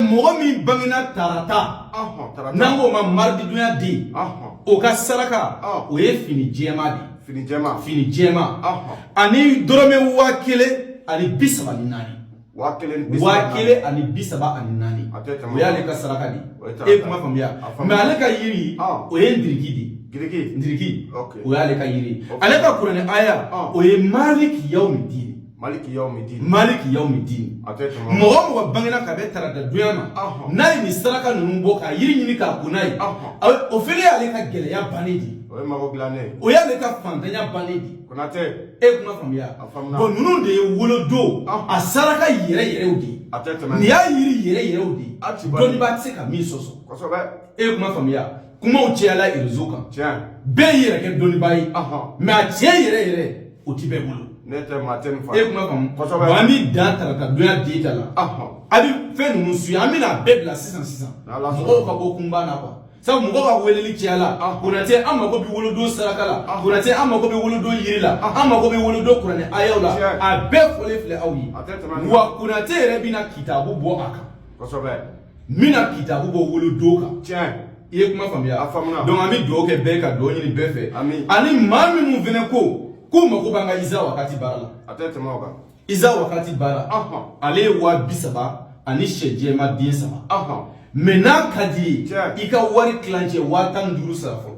Mɔgɔ min bangena tarata, n'an k'o ma marididonya den, o ka saraka, o ye fini jɛma de ye. Fini jɛma. Fini jɛma ani dɔrɔmɛ 1034. 1034. 1034. A tɛ tɛmɛ. O y'ale ka saraka de O ye ye. tarata. E ye kuma faamuya? A faamuya. Mais ale ka yiri, o ye ndiriki de ye. Giriki. Ndiriki. O y'ale ka yiri ye. Ok. Ale ka kuranɛ aya, o ye maliki yawmi dini. Maliki yawmi dini. Maliki yawmi dini. A tɛ tɛmɛ. Mɔgɔ o mɔgɔ bangena ka bɛn tarata donya ma, n'a ye nin saraka ninnu bɔ ka yiri ɲini k'a ko n'a ye, o fɛnɛ y'ale ka gɛlɛya bannen de ye. O ye mago dilannen ye. O y'ale ka fantanya bannen de ye. Konatɛ. E ye kuma faamuya? A faamuna. Bon, ninnu de ye wolodon a saraka yɛrɛ yɛrɛw de ye. A tɛ tɛmɛ. Nin y'a yiri yɛrɛ yɛrɛw de ye. A ti bali. Dɔnnibaa tɛ se ka min sɔsɔ. Kosɛbɛ. E ye kuma faamuya? Kumaw cayala réseau kan. Tiɲɛ. Bɛɛ y'i yɛrɛ kɛ dɔnnibaa ye. Mais a tiɲɛ yɛrɛ yɛrɛ, o ti bɛɛ bolo. Ne tɛ maa tɛ nin fa. E ye kuma faamu? Kosɛbɛ. Bon, an bɛ dan tarata donya den ta la. A bɛ fɛn ninnu suit, an bɛna a bɛɛ bila sisan sisan. N'Ala sɔnna. Mɔgɔw ka bɔ kunba na quoi, sabu mɔgɔw ka weleli cayala. Konatɛ, an mako bɛ wolodon saraka la. Konatɛ, an mako bɛ wolodon yiri la. An mako bɛ wolodon kuranɛ ayaw la. Tiɲɛ. A bɛɛ fɔlen filɛ aw ye. A tɛ tɛmɛ nin. Wa Konatɛ yɛrɛ bɛna kitabu bɔ a kan. Kosɛbɛ. N bɛna kitabu bɔ wolodon kan. Tiɲɛ. I ye kuma faamuya? A faamuna. Donc an bɛ dugawu kɛ bɛɛ, ka dugawu ɲini bɛɛ fɛ. Ami. Ani maa minnu fɛnɛ ko k'u mako b'an ka Isa Wakati baara la. A tɛ tɛmɛ o kan. Isa Wakati baara, ale ye 30 000 ani sɛ jɛma den saba. Mais n'a ka di ye, i ka wari tilancɛ 15 000 sara fɔlɔ.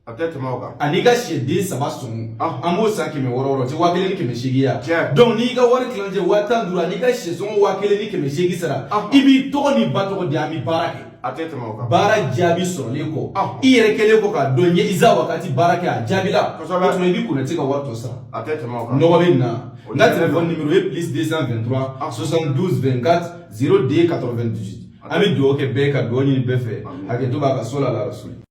A tɛ tɛmɛ o kan. Ani i ka sɛ den saba sɔngɔ, an b'o san 600 600, o tɛ 1800 ye. Tiɲɛ. Donc n'i ka wari tilancɛ 15 000 ani i ka sɛ sɔngɔ 1800 sara, i b'i tɔgɔ ni ba tɔgɔ di, an bɛ baara kɛ. A tɛ tɛmɛ o kan. Baara jaabi sɔrɔlen kɔ, i yɛrɛ kɛlen kɔ k'a dɔn n ye Isa Wakati baara kɛ, a jaabi la, Kosɛbɛ. o tuma i bɛ Konate ka wari tɔ sara. A tɛ tɛmɛ o kan. Nɔgɔ bɛ na. O N ka jɛlen téléphone don. numéro ye +223 72 24 02 98. An bɛ dugawu kɛ bɛɛ, ka dugawu ɲini bɛɛ fɛ. Amin. Hakɛto b'a ka so la la rasuli.